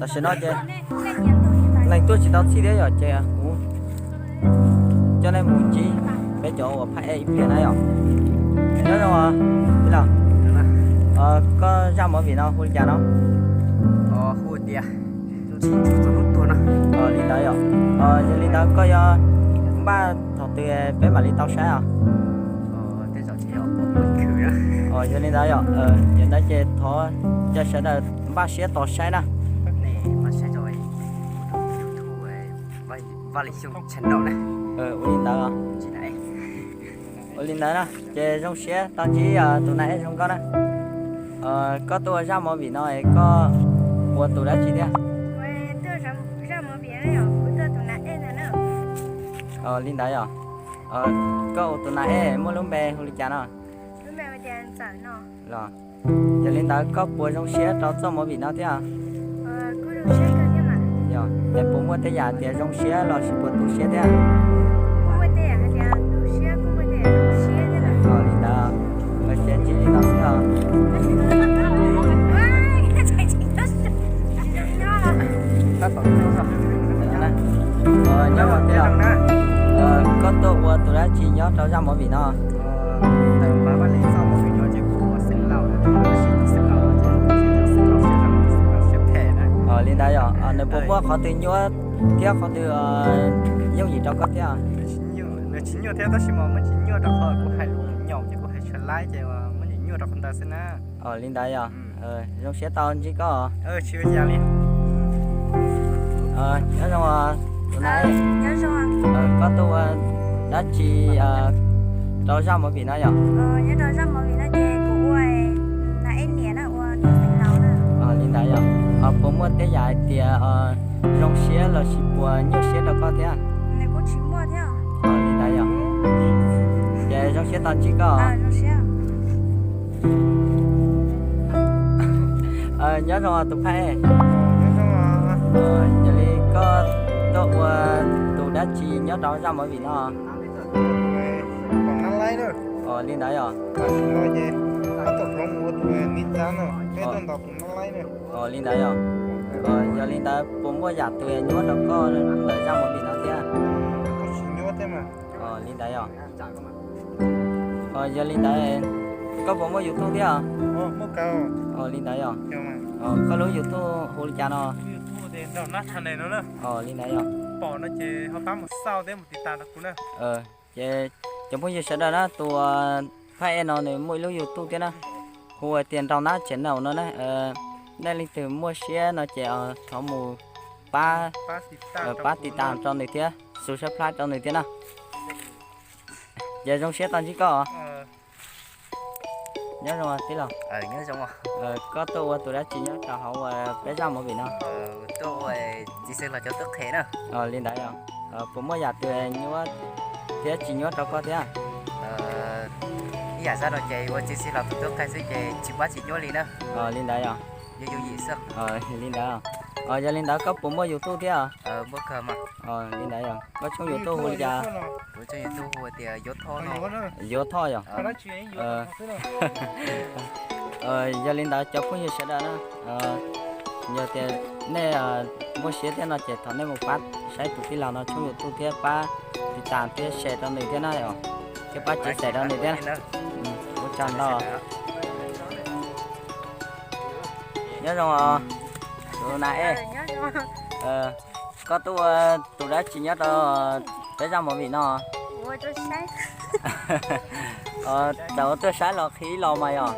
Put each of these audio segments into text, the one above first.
Tam sim no ces leej tuaj tsis tau txhij thiab yom, ces kuv coj nej mus ntsib peb cov uas phaj ej ib pliag na yom. Nyob zoo os tij laug, koj zaj movie no hu li cas no? Hu tias Tsis Ntsug Txog Hnub Tuag no. Li ntawd yom. Yog li ntawd koj yuav npaj thaum twg peb mam li tau saib os? Yog li ntawd yom, yog ntawd ces thov cov sawv daws npaj siab tos saib na. Ua li ntawd, ua li ntawd na, ces zoo siab tau ntsib tus nas ej zoo nkauj na. Koj tuaj ua zaj movie no es koj ua tus dab tsi thiab? Li ntawd yom. Koj ua tus nas ej muaj lub npe hu li cas no? Los, yog li ntawd koj puas zoo siab rau txoj movie no thiab? Yog, es puas muaj tej yam tias zoo siab los sis puas tu siab thiab? Li ntawd, ces ntsib li no xwb os. Nyob zoo thiab, koj tuaj ua tus dab tsi nyob rau zaj movie no? Li ntawd yog, nws puas muaj qhov twg nyuaj thiab qhov twg yooj yim rau koj thiab? Nws tsis nyuaj thiab tab sis mas muaj tsis nyuaj rau qhov kuv hais lus nyaum ces kuv hais sawv laib ces muaj tsis nyuaj rau qhov ntawd xwb na. Li ntawd yog, zoo siab tau ntsib koj. Nyob zoo, tus nas, koj tuaj ua dab tsi rau zaj movie no yom? Li ntawd yog, puas muaj tej yam hais tias zoo siab los sis puas nyuaj siab rau koj thiab? Li ntawd yog, ces zoo siab tau ntsib koj. Nyob zoo tus phaj ej. Yog li koj tuaj ua tus dab tsi nyob rau zaj movie no? Li ntawd yog. Li ntawd yog. Yog li ntawd puas muaj yam twg nyuaj rau koj ntawm zaj movie no thiab? Li ntawd yog. Yog li ntawd, koj puas muaj YouTube thiab? Li ntawd yog. Koj lub YouTube hu li cas no? Li ntawd yog. Ces cov phooj ywg sawv daws na, tus phaj ej no nws muaj ib lub YouTube thiab na, hu tias Nraug Nab Channel no na. Nej leej twg muaj siab no ces thov mus pab, pab tiv tas rau nws thiab, subscribe rau nws thiab na. Ces zoo siab tau ntsib koj. Nyob zoo tij laug. Koj tuaj ua tus dab tsi nyob rau hauv peb zaj movie no? Li ntawd yog, puas muaj yam twg nyuaj thiab tsis nyuaj rau koj thiab? Ib yam zaj no ces ua txiv xis los tus tuaj qai xwb ces tsis pab tsis nyuaj li na. Li ntawd yog. Li ntawd, yog li ntawd koj puas muaj YouTube thiab? Li ntawd yog, koj tshooj YouTube hu li cas? Yuav Thoj yog. Yog li ntawd cov phooj ywg sawv daws na, yog tias nej muaj siab thiab no ces thov nej mus pab saib tus tij laug no tshooj YouTube thiab pab tiv tas thiab share rau nws thiab na yom, thiab pab chia sẻ rau nws thiab. Ua tsaug ntau. Nyob zoo os, tus nas ej. Koj tuaj ua tus dab tsi nyob rau peb zaj movie no? Txawm ua tuaj saib los qhib los mas yog.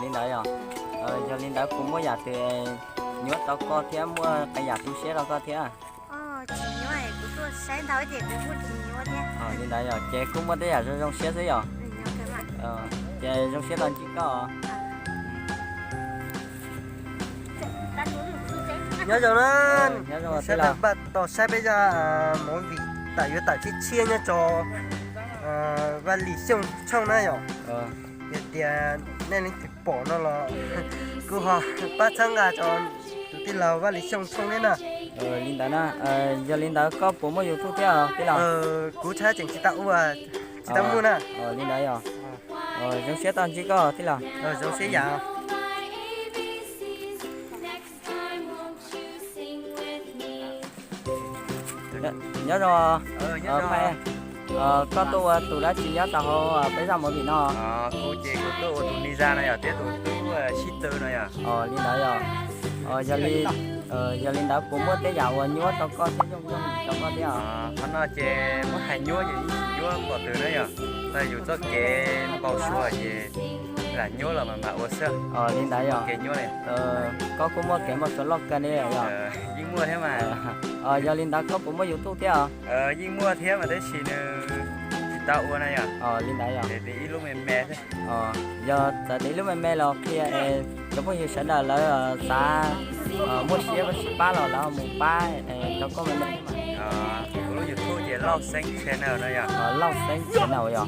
Li ntawd yog. Yog li ntawd puas muaj yam twg nyuaj rau koj thiab muaj qee yam tu siab rau koj thiab? Li ntawd yog ces kuj muaj tej yam zoo zoo siab xwb yog. Ces zoo siab tau ntsib koj. Nyob zoo na, npaj tos saib peb zaj movie tawm yuav tawm tshiab tshiab nyob rau Vaj Lis Xyooj tshooj na yom. Yog tias nej leej twg pom no los kuj ho pab txhawb nqa rau tus tij laug Vaj Lis Xyooj Thooj neb na. Li ntawd na, yog li ntawd koj puas muaj YouTube thiab tij laug? Kuv tseem tsis tau ua, tsis tau muaj na. Li ntawd yog. Zoo siab tau ntsib koj tij laug. Zoo siab yam. Nyob zoo, koj tuaj ua tus dab tsi nyob rau hauv peb zaj movie no? Kuv ces kuv tuaj ua tus Niza no yog thiab tus tub Sib Tw no yog. Li ntawd yog. Yog li ntawd puas muaj tej yam uas nyuaj rau koj thiab yooj yim rau koj thiab? Qhov no ces muab hais nyuaj ces yeej tsis nyuaj npaum twg na yog. Yus txoj kev npau suav ces lam nyuaj los mas mam ua xwb. Li ntawd yog. Kev nyuaj li. Koj kuj muaj kev npau suav loj kawg li yog. Yeej muaj thiab mas. Yog li ntawd koj puas muaj YouTube thiab? Yeej muaj thiab mas tab sis nws tsis tau ua na yog. Li ntawd yog. Ib lub me me xwb. Yog txawm tias ib lub me me los qhia es cov phooj ywg sawv daws lawv xav muaj siab sib pab los lawv mus pab rau koj me me. Kuv lub YouTube ces Lauj Xeeb Channel no yog. Lauj Xeeb Channel yog.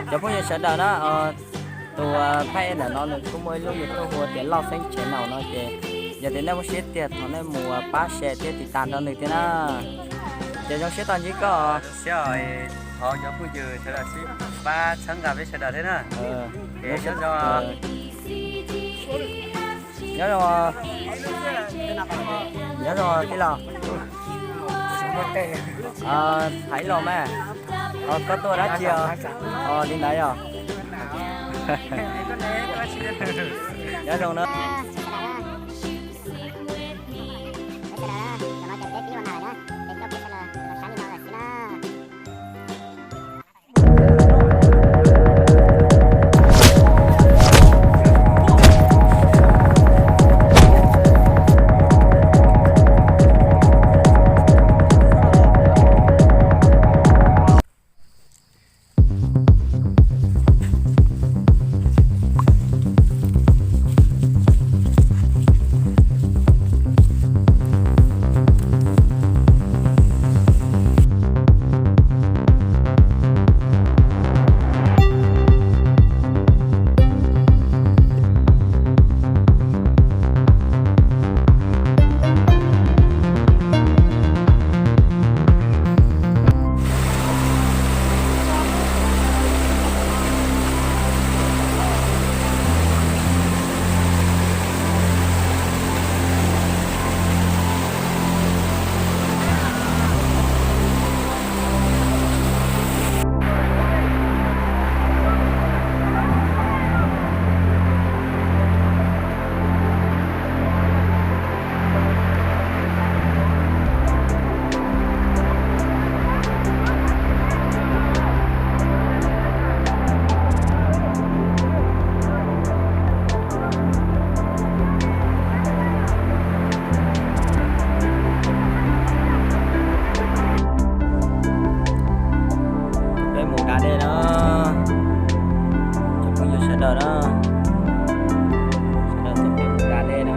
Cov phooj ywg sawv daws na, tus phaj ej ntawm no nws kuj muaj ib lub YouTube hu tias Lauj Xeeb Channel no ces yog tias nej muaj siab tiag thov nej mus pab share thiab tiv tas rau nws thiab na. Ces zoo siab tau ntsib koj. Siab, thov cov phooj ywg sawv daws sib pab txhawb nqa peb sawv daws thiab na. Nyob zoo, nyob zoo tij laug. Thaiv los mas, koj tuaj dab tsi os? Li ntawd yog. Nyob zoo na. Peb mus da dej na, cov phooj ywg sawv daws na, sawv daws tuaj peb mus da dej na.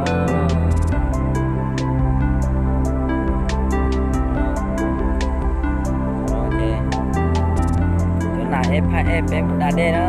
Cov nas ej phaj ej peb mus da dej na.